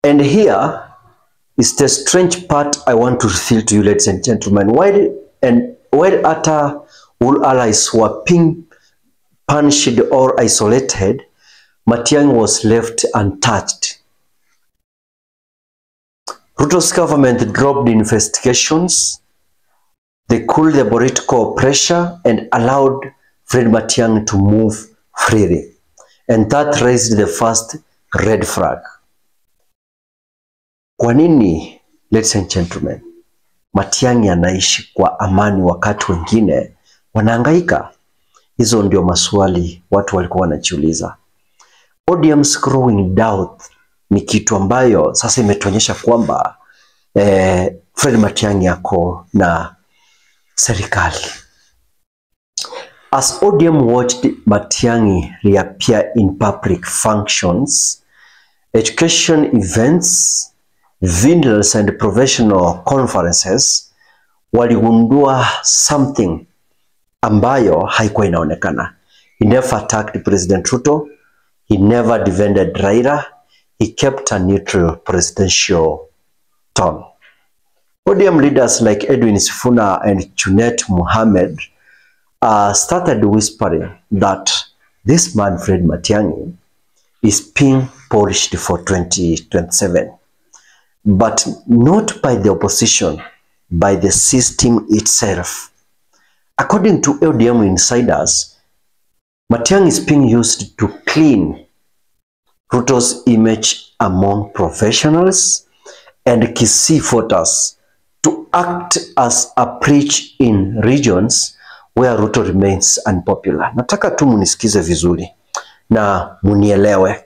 And here is the strange part I want to reveal to you, ladies and gentlemen. While other all allies were being punished or isolated, Matiang'i was left untouched. Ruto's government dropped investigations. They cooled the political pressure and allowed Fred Matiang'i to move freely. And that raised the first red flag. Kwa nini, ladies and gentlemen, Matiang'i anaishi kwa amani wakati wengine wanahangaika? Hizo ndio maswali watu walikuwa wanajiuliza. ODM's growing doubt ni kitu ambayo sasa imetuonyesha kwamba Fred Matiang'i yako na serikali. As ODM watched Matiang'i reappear in public functions, education events, funerals and professional conferences, waligundua something ambayo haikuwa inaonekana. He never attacked President Ruto. He never defended Raila. He kept a neutral presidential tone. ODM leaders like Edwin Sifuna and Junet Mohammed started whispering that this man, Fred Matiang'i, is being polished for 2027. But not by the opposition, by the system itself. According to ODM insiders, Matiang'i is being used to clean Ruto's image among professionals and Kisii voters to act as a preach in regions where Ruto remains unpopular. Nataka tu munisikize vizuri na munielewe.